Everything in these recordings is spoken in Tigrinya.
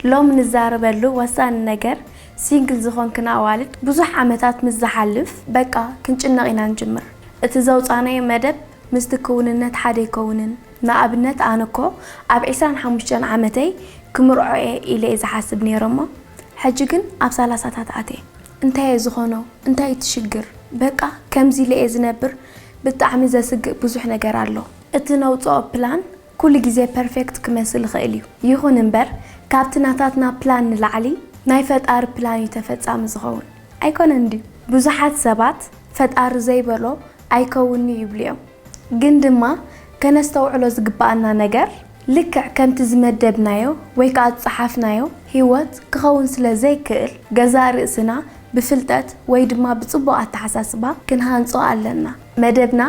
ሎም ንዛረበሉ ወሳኒ ነገር፣ ሲንግል ዝኾንክን ኣዋልድ ብዙሕ ዓመታት ምስ ዝሓልፍ በቃ ክንጭነቕ ኢና ንጅምር። እቲ ዘውፃናዮ መደብ ምስቲ ክውንነት ሓደ ኣይከውንን። ንኣብነት ኣነ እኮ ኣብ ዕስራን ሓሙሽተን ዓመተይ ክምርዖ እየ ኢለ እየ ዝሓስብ ነይረ እሞ ሕጂ ግን ኣብ ሰላሳታት ኣትየ። እንታይ እየ ዝኾኖ? እንታይ እቲ ሽግር? በቃ ከምዚ ኢለ እየ ዝነብር። ብጣዕሚ ዘስግእ ብዙሕ ነገር ኣሎ። እቲ ነውፅኦ ፕላን ኩሉ ግዜ ፐርፌክት ክመስል ይኽእል እዩ። ይኹን እምበር ካብቲ ናታትና ፕላን ንላዕሊ ናይ ፈጣሪ ፕላን እዩ ተፈፃሚ ዝኸውን። ኣይኮነን ድዩ? ብዙሓት ሰባት ፈጣሪ ዘይበሎ ኣይከውንን'ዩ ይብሉ እዮም። ግን ድማ ከነስተውዕሎ ዝግበኣና ነገር ልክዕ ከምቲ ዝመደብናዮ ወይ ከዓ ዝፀሓፍናዮ ህይወት ክኸውን ስለ ዘይክእል ገዛእ ርእስና ብፍልጠት ወይ ድማ ብፅቡቕ ኣተሓሳስባ ክንሃንፆ ኣለና። መደብና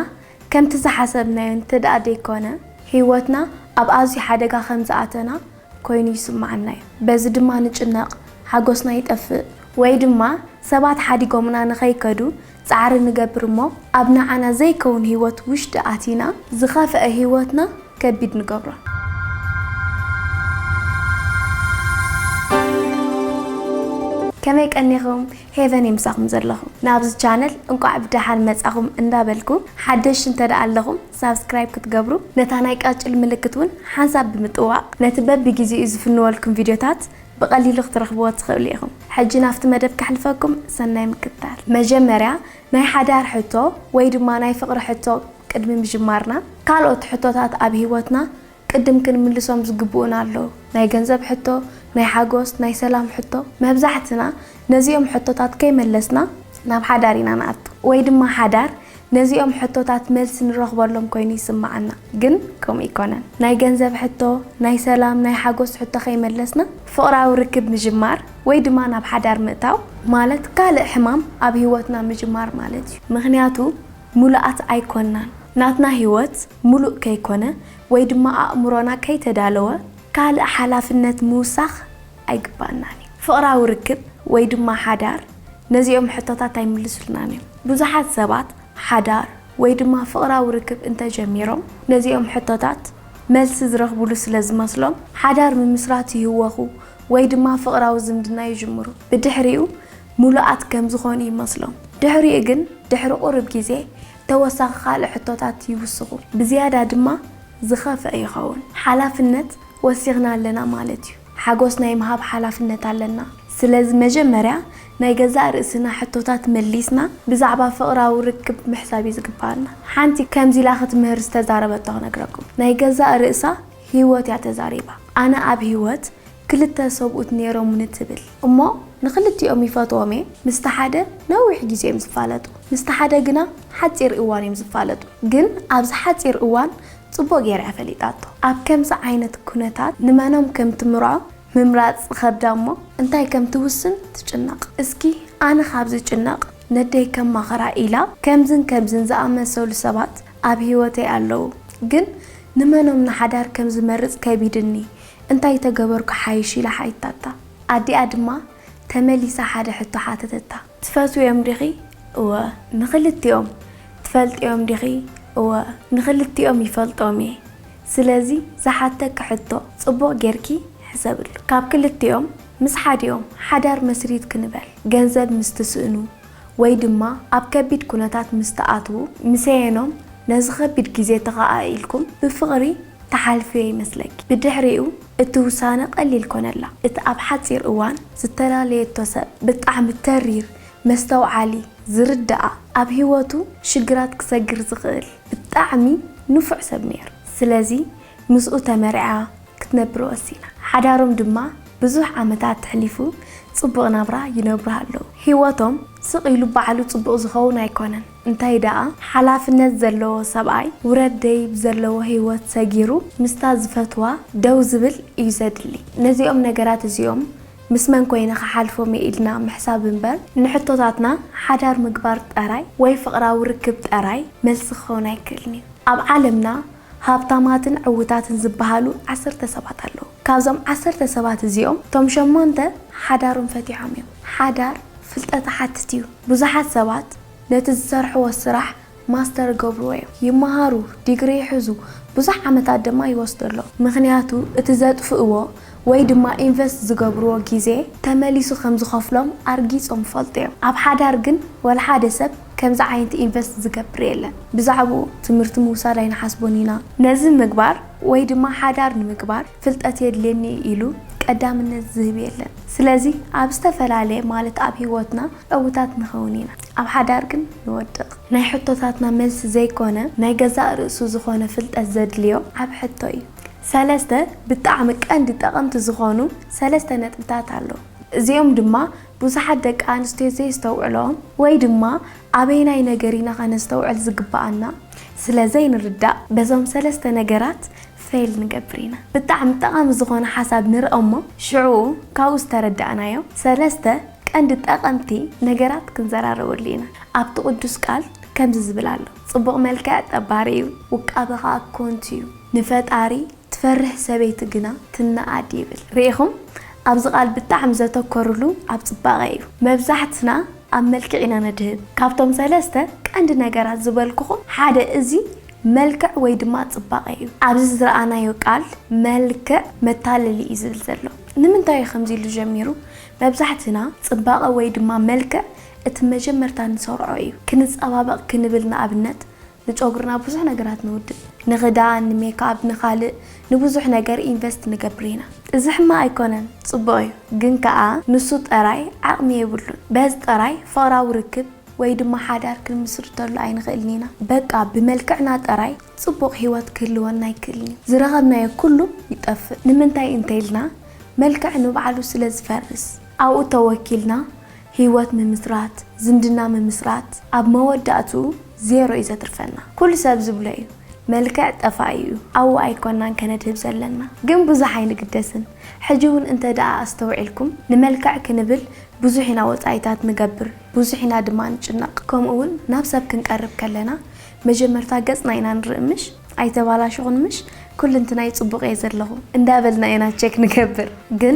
ከምቲ ዝሓሰብናዮ እንተደኣ ዘይኮነ ህይወትና ኣብ ኣዝዩ ሓደጋ ከም ዝኣተና ኮይኑ ይስምዓና እዩ። በዚ ድማ ንጭነቕ፣ ሓጎስና ይጠፍእ ወይ ድማ ሰባት ሓዲጎምና ንኸይከዱ ፃዕሪ ንገብር እሞ ኣብ ንዓና ዘይከውን ህይወት ውሽጢ ኣቲና ዝኸፍአ ህይወትና ከቢድ ንገብሮ። ከመይ ቀኒኹም? ሄቨን እየ ምሳኹም ዘለኹ። ናብዚ ቻነል እንቋዕ ብደሓን መጻኹም እንዳበልኩ ሓደሽ እንተ ደኣ ኣለኹም ሳብስክራይብ ክትገብሩ ነታ ናይ ቃጭል ምልክት እውን ሓንሳብ ብምጥዋቕ ነቲ በብግዜኡ ዝፍንወልኩም ቪድዮታት ብቐሊሉ ክትረኽብዎ ትኽእሉ ኢኹም። ሕጂ ናብቲ መደብ ከሕልፈኩም ሰናይ ምክትታል። መጀመርያ ናይ ሓዳር ሕቶ ወይ ድማ ናይ ፍቕሪ ሕቶ ቅድሚ ምጅማርና ካልኦት ሕቶታት ኣብ ህይወትና ቅድም ክንምልሶም ዝግብኡና ኣለዉ። ናይ ገንዘብ ሕቶ፣ ናይ ሓጎስ፣ ናይ ሰላም ሕቶ። መብዛሕትና ነዚኦም ሕቶታት ከይመለስና ናብ ሓዳር ኢና ንኣቱ። ወይ ድማ ሓዳር ነዚኦም ሕቶታት መልሲ ንረኽበሎም ኮይኑ ይስምዓና። ግን ከምኡ ኣይኮነን። ናይ ገንዘብ ሕቶ፣ ናይ ሰላም፣ ናይ ሓጎስ ሕቶ ከይመለስና ፍቕራዊ ርክብ ምጅማር ወይ ድማ ናብ ሓዳር ምእታው ማለት ካልእ ሕማም ኣብ ህይወትና ምጅማር ማለት እዩ። ምኽንያቱ ሙሉኣት ኣይኮናን። ናትና ህይወት ሙሉእ ከይኮነ ወይ ድማ ኣእምሮና ከይተዳለወ ካልእ ሓላፍነት ምውሳኽ ኣይግባእናን እዩ። ፍቕራዊ ርክብ ወይ ድማ ሓዳር ነዚኦም ሕቶታት ኣይምልሱልናን እዮም። ብዙሓት ሰባት ሓዳር ወይ ድማ ፍቕራዊ ርክብ እንተጀሚሮም ነዚኦም ሕቶታት መልሲ ዝረኽብሉ ስለ ዝመስሎም ሓዳር ምምስራት ይህወኹ ወይ ድማ ፍቕራዊ ዝምድና ይጅምሩ። ብድሕሪኡ ሙሉኣት ከም ዝኾኑ ይመስሎም። ድሕሪኡ ግን ድሕሪ ቁሩብ ግዜ ተወሳኺ ካልእ ሕቶታት ይውስኹ። ብዝያዳ ድማ ዝኸፍአ ይኸውን። ሓላፍነት ወሲኽና ኣለና ማለት እዩ። ሓጎስ ናይ ምሃብ ሓላፍነት ኣለና። ስለዚ መጀመርያ ናይ ገዛእ ርእስና ሕቶታት መሊስና ብዛዕባ ፍቕራዊ ርክብ ምሕሳብ እዩ ዝግበኣና። ሓንቲ ከምዚ ኢላ ክትምህር ዝተዛረበቶ ክነግረኩም። ናይ ገዛእ ርእሳ ህይወት እያ ተዛሪባ። ኣነ ኣብ ህይወት ክልተ ሰብኡት ነይሮምኒ ትብል። እሞ ንኽልቲኦም ይፈትዎም እየ። ምስቲ ሓደ ነዊሕ ግዜ እዮም ዝፋለጡ፣ ምስቲ ሓደ ግና ሓፂር እዋን እዮም ዝፋለጡ። ግን ኣብዚ ሓፂር እዋን ፅቡቕ ገይራ እያ ፈሊጣቶ። ኣብ ከምዚ ዓይነት ኩነታት ንመኖም ከም ትምርዖ ምምራፅ ይኸብዳ እሞ እንታይ ከም ትውስን ትጭነቕ። እስኪ ኣነ ካብ ዝጭነቕ ነደይ ከማኽራ ኢላ ከምዝን ከምዝን ዝኣመሰሉ ሰባት ኣብ ህይወተይ ኣለዉ። ግን ንመኖም ንሓዳር ከም ዝመርፅ ከቢድኒ፣ እንታይ ተገበርኩ ሓይሽ ኢላ ሓይታታ። ኣዲኣ ድማ ተመሊሳ ሓደ ሕቶ ሓተተታ። ትፈትውዮም ዲኺ? እወ። ንኽልቲኦም ትፈልጥዮም ዲኺ? እወ። ንኽልቲኦም ይፈልጦም እየ። ስለዚ ዝሓተኪ ሕቶ ጽቡቕ ጌርኪ ሕሰብሉ። ካብ ክልቲኦም ምስ ሓዲኦም ሓዳር መስሪትኪ ንበል። ገንዘብ ምስ ትስእኑ ወይ ድማ ኣብ ከቢድ ኩነታት ምስ ትኣትዉ፣ ምሰየኖም ነዚ ከቢድ ግዜ ተኸኣኢልኩም ብፍቕሪ ትሓልፍዮ ይመስለኪ። ብድሕሪኡ እቲ ውሳነ ቀሊል ኮነላ። እቲ ኣብ ሓጺር እዋን ዝተፈላለየቶ ሰብ ብጣዕሚ ተሪር፣ መስተውዓሊ፣ ዝርድኣ፣ ኣብ ህይወቱ ሽግራት ክሰግር ዝኽእል ብጣዕሚ ንፉዕ ሰብ ነይሩ። ስለዚ ምስኡ ተመርዕያ ክትነብር ወሲና። ሓዳሮም ድማ ብዙሕ ዓመታት ኣሕሊፉ ጽቡቕ ናብራ ይነብሩ ኣለዉ። ህይወቶም ስቕ ኢሉ ባዕሉ ጽቡቕ ዝኸውን ኣይኮነን። እንታይ ደኣ ሓላፍነት ዘለዎ ሰብኣይ ውረድ ደይብ ዘለዎ ህይወት ሰጊሩ ምስታ ዝፈትዋ ደው ዝብል እዩ ዘድሊ። ነዚኦም ነገራት እዚኦም ምስ መን ኮይነ ክሓልፎም እየ ኢልና ምሕሳብ እምበር ንሕቶታትና ሓዳር ምግባር ጠራይ ወይ ፍቕራዊ ርክብ ጠራይ መልሲ ክኸውን ኣይክእልን እዩ። ኣብ ዓለምና ሃብታማትን ዕዉታትን ዝበሃሉ ዓሰርተ ሰባት ኣለዉ። ካብዞም ዓሰርተ ሰባት እዚኦም እቶም ሸሞንተ ሓዳሮም ፈቲሖም እዮም። ሓዳር ፍልጠት ይሓትት እዩ። ብዙሓት ሰባት ነቲ ዝሰርሕዎ ስራሕ ማስተር ይገብርዎ እዮም። ይመሃሩ፣ ዲግሪ ይሕዙ፣ ብዙሕ ዓመታት ድማ ይወስደሎም። ምኽንያቱ እቲ ዘጥፍእዎ ወይ ድማ ኢንቨስት ዝገብርዎ ግዜ ተመሊሱ ከም ዝኸፍሎም ኣርጊጾም ይፈልጡ እዮም። ኣብ ሓዳር ግን ወላ ሓደ ሰብ ከምዚ ዓይነት ኢንቨስት ዝገብር የለን። ብዛዕባኡ ትምህርቲ ምውሳድ ኣይንሓስቦን ኢና። ነዚ ምግባር ወይ ድማ ሓዳር ንምግባር ፍልጠት የድልየኒ ኢሉ ቀዳምነት ዝህብ የለን። ስለዚ ኣብ ዝተፈላለየ ማለት ኣብ ህይወትና ዕውታት ንኸውን ኢና፣ ኣብ ሓዳር ግን ንወድቕ። ናይ ሕቶታትና መልሲ ዘይኮነ ናይ ገዛእ ርእሱ ዝኾነ ፍልጠት ዘድልዮ ዓቢ ሕቶ እዩ። ሰለስተ ብጣዕሚ ቀንዲ ጠቐምቲ ዝኾኑ ሰለስተ ነጥብታት ኣለዉ። እዚኦም ድማ ብዙሓት ደቂ ኣንስትዮ ዘይስተውዕሎም ወይ ድማ ኣበይናይ ነገር ኢና ከነስተውዕል ዝግብኣና ስለ ዘይንርዳእ በዞም ሰለስተ ነገራት ፌል ንገብር ኢና። ብጣዕሚ ጠቓሚ ዝኾነ ሓሳብ ንርኢ እሞ ሽዑ ካብኡ ዝተረዳእናዮ ሰለስተ ቀንዲ ጠቐምቲ ነገራት ክንዘራረበሉ ኢና። ኣብቲ ቅዱስ ቃል ከምዚ ዝብል ኣሎ፣ ጽቡቕ መልክዕ ጠባሪ እዩ፣ ውቃበ ኸኣ ኮንቱ እዩ፣ ንፈጣሪ ትፈርህ ሰበይቲ ግና ትነኣድ ይብል። ርኢኹም? ኣብዚ ቃል ብጣዕሚ ዘተኮርሉ ኣብ ጽባቐ እዩ። መብዛሕትና ኣብ መልክዕ ኢና ነድህብ። ካብቶም ሰለስተ ቀንዲ ነገራት ዝበልኩኹም ሓደ እዚ መልክዕ ወይ ድማ ጽባቐ እዩ። ኣብዚ ዝረኣናዮ ቃል መልክዕ መታለሊ እዩ ዝብል ዘሎ። ንምንታይ እዩ ከምዚ ኢሉ ጀሚሩ? መብዛሕትና ጽባቐ ወይ ድማ መልክዕ እቲ መጀመርታ ንሰርዖ እዩ። ክንጸባበቕ ክንብል ንኣብነት ንጨጉርና ብዙሕ ነገራት ንውድእ። ንኽዳን፣ ንሜክኣፕ፣ ንኻልእ ንብዙሕ ነገር ኢንቨስት ንገብር ኢና። እዚ ሕማቕ ኣይኮነን፣ ጽቡቕ እዩ። ግን ከኣ ንሱ ጥራይ ዓቕሚ የብሉን። በዚ ጥራይ ፍቕራዊ ርክብ ወይ ድማ ሓዳር ክንምስርተሉ ኣይንኽእልን ኢና። በቃ ብመልክዕና ጥራይ ጽቡቕ ህይወት ክህልወና ኣይክእልን እዩ። ዝረኸብናዮ ኩሉ ይጠፍእ። ንምንታይ እንተኢልና መልክዕ ንባዕሉ ስለ ዝፈርስ። ኣብኡ ተወኪልና ህይወት ምምስራት፣ ዝምድና ምምስራት ኣብ መወዳእትኡ ዜሮ እዩ ዘትርፈና። ኩሉ ሰብ ዝብሎ እዩ፣ መልክዕ ጠፋኢ እዩ። ኣብኡ ኣይኮናን ከነድህብ ዘለና። ግን ብዙሕ ኣይንግደስን። ሕጂ እውን እንተ ደኣ ኣስተውዒልኩም፣ ንመልክዕ ክንብል ብዙሕ ኢና ወጻኢታት ንገብር፣ ብዙሕ ኢና ድማ ንጭነቕ። ከምኡ እውን ናብ ሰብ ክንቀርብ ከለና መጀመርታ ገጽና ኢና ንርኢ ምሽ? ኣይተባላሸኹን ምሽ? ኩልንትናይ ጽቡቕ እየ ዘለኹ እንዳበልና ኢና ቸክ ንገብር። ግን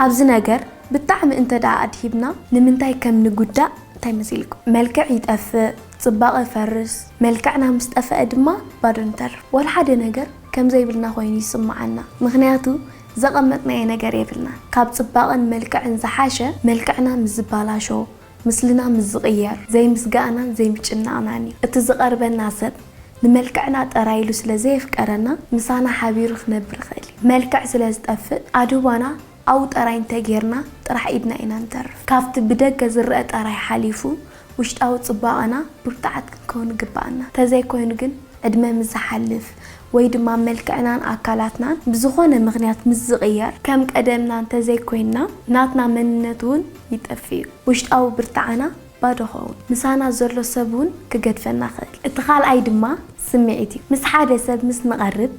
ኣብዚ ነገር ብጣዕሚ እንተ ደኣ ኣድሂብና ንምንታይ ከም ንጉዳእ እንታይ መሲልኩም? መልክዕ ይጠፍእ፣ ጽባቐ ይፈርስ፣ መልክዕና ምስ ጠፍአ ድማ ባዶ ንተርፍ። ወላ ሓደ ነገር ከም ዘይብልና ኮይኑ ይስምዓና። ምኽንያቱ ዘቐመጥናዮ ነገር የብልናን። ካብ ጽባቐን መልክዕን ዝሓሸ መልክዕና ምስ ዝባላሾ፣ ምስልና ምስ ዝቕየር፣ ዘይምስጋእናን ዘይምጭናቕናን እዩ። እቲ ዝቐርበና ሰብ ንመልክዕና ጥራይ ኢሉ ስለ ዘየፍቀረና፣ ምሳና ሓቢሩ ክነብር ይኽእል እዩ። መልክዕ ስለ ዝጠፍእ፣ ኣድህቦና ኣብኡ ጥራይ እንተጌርና፣ ጥራሕ ኢድና ኢና ንተርፍ። ካብቲ ብደገ ዝረአ ጥራይ ሓሊፉ፣ ውሽጣዊ ጽባቐና ብርቱዓት ክንከውን ይግብኣና። እንተዘይኮይኑ ግን፣ ዕድመ ምስ ዝሓልፍ ወይ ድማ መልክዕናን ኣካላትናን ብዝኾነ ምኽንያት ምስ ዝቕየር፣ ከም ቀደምና እንተዘይኮይንና፣ ናትና መንነት እውን ይጠፍእ እዩ። ውሽጣዊ ብርትዓና ባዶ ኸውን። ምሳና ዘሎ ሰብ እውን ክገድፈና ይኽእል። እቲ ካልኣይ ድማ ስምዒት እዩ። ምስ ሓደ ሰብ ምስ ንቐርብ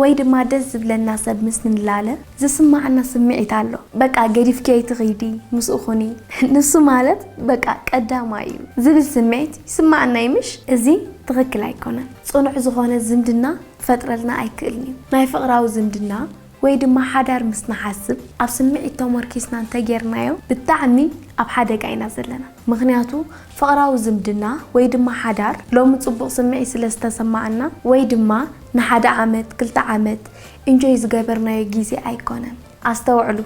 ወይ ድማ ደስ ዝብለና ሰብ ምስ ንላለ ዝስማዓና ስምዒት ኣሎ። በቃ ገዲፍኪ ኣይትኺዲ፣ ምስኡ ኩኒ። ንሱ ማለት በቃ ቀዳማይ እዩ ዝብል ስምዒት ይስማዓና እዩ፣ ምሽ? እዚ ትኽክል ኣይኮነን። ጽኑዕ ዝኾነ ዝምድና ክፈጥረልና ኣይክእልን እዩ። ናይ ፍቕራዊ ዝምድና ወይ ድማ ሓዳር ምስ ንሓስብ፣ ኣብ ስምዒት ተመርኪስና እንተጌርናዮ፣ ብጣዕሚ ኣብ ሓደጋ ኢና ዘለና። ምኽንያቱ፣ ፍቕራዊ ዝምድና ወይ ድማ ሓዳር፣ ሎሚ ጽቡቕ ስምዒት ስለ ዝተሰማዓና ወይ ድማ ንሓደ ዓመት፣ ክልተ ዓመት ኢንጆይ ዝገበርናዮ ግዜ ኣይኮነን። ኣስተውዕሉ፣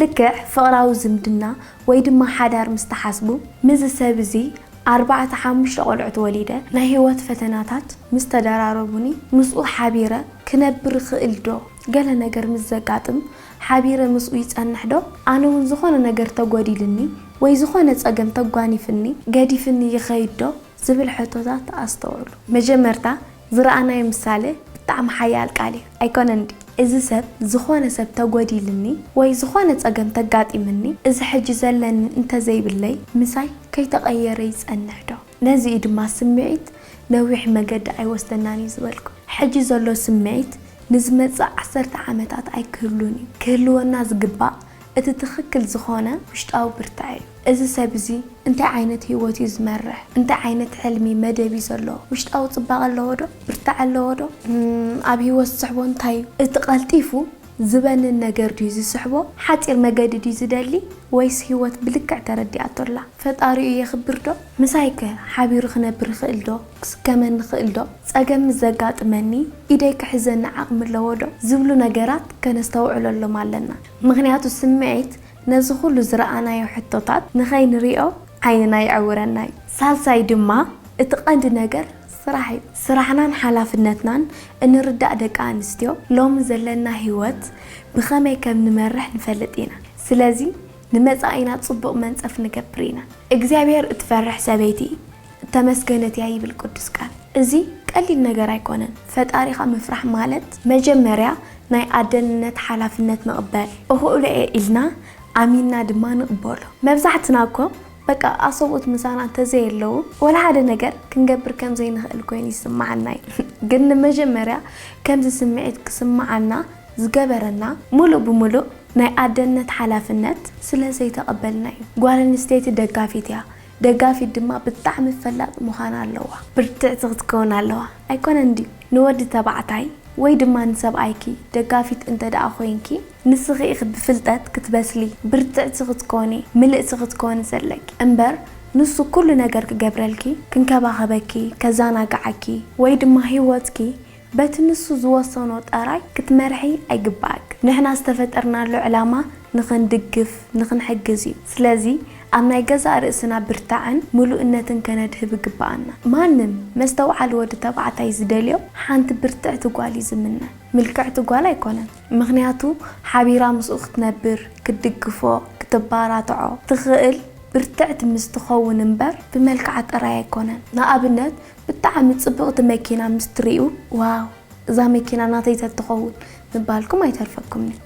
ልክዕ ፍቕራዊ ዝምድና ወይ ድማ ሓዳር ምስ ትሓስቡ፣ ምስዚ ሰብ እዚ ኣርባዕተ ሓሙሽተ ቆልዑት ወሊደ፣ ናይ ህይወት ፈተናታት ምስ ተደራረቡኒ፣ ምስኡ ሓቢረ ክነብር እኽእል ዶ? ገለ ነገር ምስ ዘጋጥም፣ ሓቢረ ምስኡ ይጸንሕ ዶ? ኣነ እውን ዝኾነ ነገር ተጎዲልኒ ወይ ዝኾነ ጸገም ተጓኒፍኒ፣ ገዲፍኒ ይኸይድ ዶ? ዝብል ሕቶታት ኣስተውዕሉ። መጀመርታ ዝረኣናዮ ምሳሌ ብጣዕሚ ሓያል ቃል እዩ፣ ኣይኮነን ድዩ? እዚ ሰብ፣ ዝኾነ ሰብ ተጎዲልኒ ወይ ዝኾነ ጸገም ተጋጢምኒ፣ እዚ ሕጂ ዘለኒ እንተዘይብለይ፣ ምሳይ ከይተቐየረ ይጸንሕ ዶ? ነዚ እዩ ድማ ስምዒት ነዊሕ መገዲ ኣይወስደናን እዩ ዝበልኩ። ሕጂ ዘሎ ስምዒት ንዝመጽእ ዓሰርተ ዓመታት ኣይክህሉን እዩ። ክህልወና ዝግባእ እቲ ትኽክል ዝኾነ ውሽጣዊ ብርታዐ እዩ። እዚ ሰብ እዚ እንታይ ዓይነት ህይወት እዩ ዝመርሕ? እንታይ ዓይነት ሕልሚ፣ መደብ እዩ ዘለዎ? ውሽጣዊ ጽባቐ ኣለዎ ዶ? ብርታዐ ኣለዎ ዶ? እም፣ ኣብ ህይወት ዝስሕቦ እንታይ እዩ? እቲ ቀልጢፉ ዝበንን ነገር ድዩ ዝስሕቦ? ሓጺር መገዲ ድዩ ዝደሊ? ወይስ ህይወት ብልክዕ ተረዲኣቶ ኣላ? ፈጣሪኡ የኽብር ዶ? ምሳይከ ሓቢሩ ክነብር ይኽእል ዶ? ክስከመኒ ይኽእል ዶ? ጸገም ምስ ዘጋጥመኒ ኢደይ ክሕዘኒ ዓቕሚ ኣለዎ ዶ? ዝብሉ ነገራት ከነስተውዕለሎም ኣለና። ምኽንያቱ ስምዒት ነዚ ኩሉ ዝረኣናዮ ሕቶታት ንኸይንሪኦ ዓይንና ይዕውረና እዩ። ሳልሳይ ድማ እቲ ቀንዲ ነገር ስራሕ እዩ። ስራሕናን ሓላፍነትናን እንርዳእ ደቂ ኣንስትዮ ሎሚ ዘለና ህይወት ብኸመይ ከም ንመርሕ ንፈልጥ ኢና። ስለዚ ንመጻኢና ጽቡቕ መንጸፍ ንገብር ኢና። እግዚኣብሔር እትፈርሕ ሰበይቲ እተመስገነት እያ ይብል ቅዱስ ቃል። እዚ ቀሊል ነገር ኣይኮነን። ፈጣሪኻ ምፍራሕ ማለት መጀመርያ ናይ ኣደንነት ሓላፍነት ምቕበል። እኽእሎ እየ ኢልና ኣሚንና ድማ ንቕበሎ። መብዛሕትና እኮ በቃ ኣሰብኡት ምሳና እንተዘየለዉ ወላ ሓደ ነገር ክንገብር ከም ዘይንኽእል ኮይኑ ይስምዓና እዩ። ግን ንመጀመርያ ከምዚ ስምዒት ክስምዓና ዝገበረና ሙሉእ ብሙሉእ ናይ ኣደነት ሓላፍነት ስለ ዘይተቐበልና እዩ። ጓል ኣንስተይቲ ደጋፊት እያ። ደጋፊት ድማ ብጣዕሚ ፈላጥ ምዃን ኣለዋ። ብርትዕቲ ክትከውን ኣለዋ። ኣይኮነን ድዩ? ንወዲ ተባዕታይ ወይ ድማ ንሰብኣይኪ ደጋፊት እንተ ደኣ ኮይንኪ፣ ንስኺ ኢኺ ብፍልጠት ክትበስሊ፣ ብርትዕቲ ክትኮኒ፣ ምልእቲ ክትኮኒ ዘለኪ። እምበር ንሱ ኩሉ ነገር ክገብረልኪ፣ ክንከባኸበኪ፣ ከዘናግዓኪ ወይ ድማ ህይወትኪ በቲ ንሱ ዝወሰኖ ጥራይ ክትመርሒ ኣይግባኣክ። ንሕና ዝተፈጠርናሉ ዕላማ ንኽንድግፍ፣ ንኽንሕግዝ እዩ። ስለዚ ኣብ ናይ ገዛእ ርእስና ብርታዕን ምሉእነትን ከነድህብ ይግባኣና። ማንም መስተውዓሊ ወዲ ተባዕታይ ዝደልዮ ሓንቲ ብርትዕቲ ጓል እዩ ዝምነ። ምልክዕቲ ጓል ኣይኮነን። ምኽንያቱ ሓቢራ ምስኡ ክትነብር፣ ክትድግፎ፣ ክትባራትዖ ትኽእል ብርትዕቲ ምስ ትኸውን እምበር ብመልክዓ ጥራይ ኣይኮነን። ንኣብነት ብጣዕሚ ጽብቕቲ መኪና ምስ ትርእዩ ዋው እዛ መኪና ናተይ ተትኸውን ምባልኩም ኣይተርፈኩምን እዩ።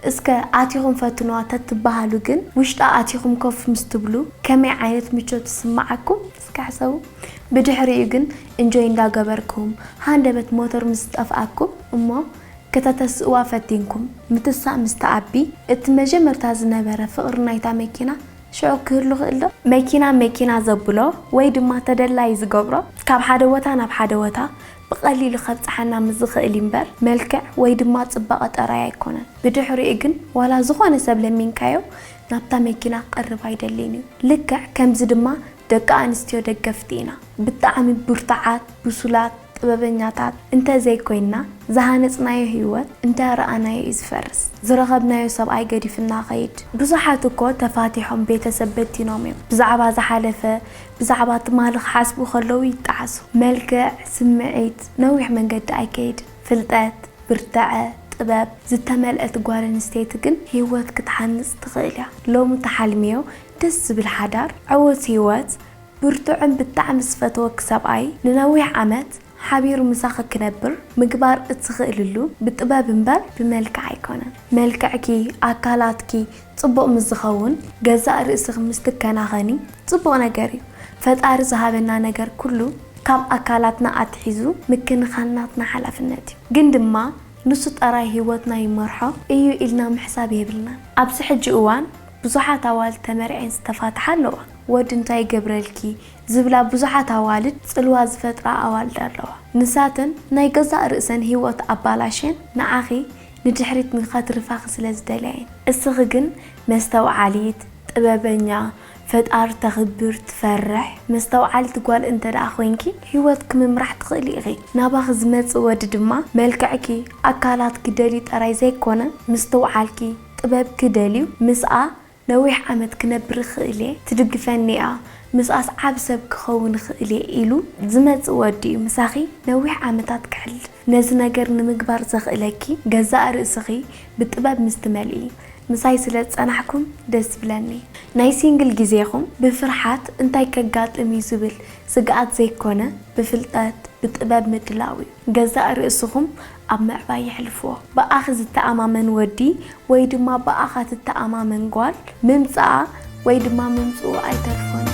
እስከ ኣቲኹም ፈትንዋ ተትበሃሉ ግን ውሽጣ ኣቲኹም ኮፍ ምስ ትብሉ ከመይ ዓይነት ምቾት ይስምዓኩም እስከ ሕሰቡ። ብድሕሪኡ ግን እንጆይ እንዳገበርኩም ሃንደበት ሞተር ምስ ዝጠፍኣኩም እሞ ከተተስእዋ ፈቲንኩም ምትሳእ ምስ ተኣቢ እቲ መጀመርታ ዝነበረ ፍቕሪ ናይታ መኪና ሽዑ ክህሉ ክእል ዶ? መኪና መኪና ዘብሎ ወይ ድማ ተደላዪ ዝገብሮ ካብ ሓደ ቦታ ናብ ሓደ ቦታ ብቐሊሉ ከብጽሓና ምስ ዝኽእል እምበር መልክዕ ወይ ድማ ጽባቐ ጥራይ ኣይኮነን። ብድሕሪኡ ግን ዋላ ዝኾነ ሰብ ለሚንካዮ ናብታ መኪና ክቐርብ ኣይደልን እዩ። ልክዕ ከምዚ ድማ ደቂ ኣንስትዮ ደገፍቲ ኢና። ብጣዕሚ ብርቱዓት፣ ብሱላት፣ ጥበበኛታት እንተ ዘይኮይንና ዝሃነጽናዮ ህይወት እንዳ ረኣናዮ እዩ ዝፈርስ። ዝረኸብናዮ ሰብኣይ ገዲፍና ኸይድ። ብዙሓት እኮ ተፋቲሖም ቤተሰብ በቲኖም እዮም። ብዛዕባ ዝሓለፈ ብዛዕባ ትማሊ ክሓስቡ ከለዉ ይጠዓሱ። መልክዕ፣ ስምዒት ነዊሕ መንገዲ ኣይከይድን። ፍልጠት፣ ብርትዐ፣ ጥበብ ዝተመልአት ጓል ኣንስተይቲ ግን ህይወት ክትሓንጽ ትኽእል እያ። ሎሚ ተሓልምዮ ደስ ዝብል ሓዳር፣ ዕዉት ህይወት፣ ብርቱዕን ብጣዕሚ ዝፈትወኪ ሰብኣይ ንነዊሕ ዓመት ሓቢሩ ምሳኺ ክነብር ምግባር እትኽእልሉ ብጥበብ እምበር ብመልክዕ ኣይኮነን። መልክዕኪ፣ ኣካላትኪ ጽቡቕ ምስ ዝኸውን ገዛእ ርእስኺ ምስ ትከናኸኒ ጽቡቕ ነገር እዩ። ፈጣሪ ዝሃበና ነገር ኩሉ ካብ ኣካላትና ኣትሒዙ ምክንኻን ናትና ሓላፍነት እዩ። ግን ድማ ንሱ ጠራይ ህይወትና ይመርሖ እዩ ኢልና ምሕሳብ የብልናን። ኣብዚ ሕጂ እዋን ብዙሓት ኣዋልድ ተመርዕየን ዝተፋትሓ ኣለዋ። ወዲ እንታይ ይገብረልኪ ዝብላ ብዙሓት ኣዋልድ ጽልዋ ዝፈጥራ ኣዋልድ ኣለዋ። ንሳተን ናይ ገዛእ ርእሰን ህይወት ኣባላሽየን ንዓኺ ንድሕሪት ንኸትርፋኺ ስለ ዝደልያ እየን። እስኺ ግን መስተውዓሊት፣ ጥበበኛ፣ ፈጣሪ ተኽብር፣ ትፈርሕ፣ መስተውዓሊት ጓል እንተ ደኣ ኮይንኪ ህይወትኪ ምምራሕ ትኽእሊ ኢኺ። ናባኺ ዝመጽእ ወዲ ድማ መልክዕኪ፣ ኣካላትኪ ደልዩ ጥራይ ዘይኮነ ምስትውዓልኪ፣ ጥበብኪ ደልዩ ምስኣ ነዊሕ ዓመት ክነብር እኽእል እየ፣ ትድግፈኒ እያ፣ ምስኣስ ዓቢ ሰብ ክኸውን እኽእል እየ ኢሉ ዝመጽእ ወዲ እዩ ምሳኺ ነዊሕ ዓመታት ክሕልፍ። ነዚ ነገር ንምግባር ዘኽእለኪ ገዛእ ርእስኺ ብጥበብ ምስ ትመልኢ። ምሳይ ስለ ዝጸናሕኩም ደስ ዝብለኒ። ናይ ሲንግል ግዜኹም ብፍርሓት እንታይ ከጋጥም እዩ ዝብል ስግኣት ዘይኮነ ብፍልጠት ብጥበብ ምድላው እዩ። ገዛእ ርእስኹም ኣብ ምዕባይ የሕልፍዎ። ብኣኺ ዝተኣማመን ወዲ ወይ ድማ ብኣኻ ትተኣማመን ጓል ምምጻኣ ወይ ድማ ምምጽኡ ኣይተርፎን።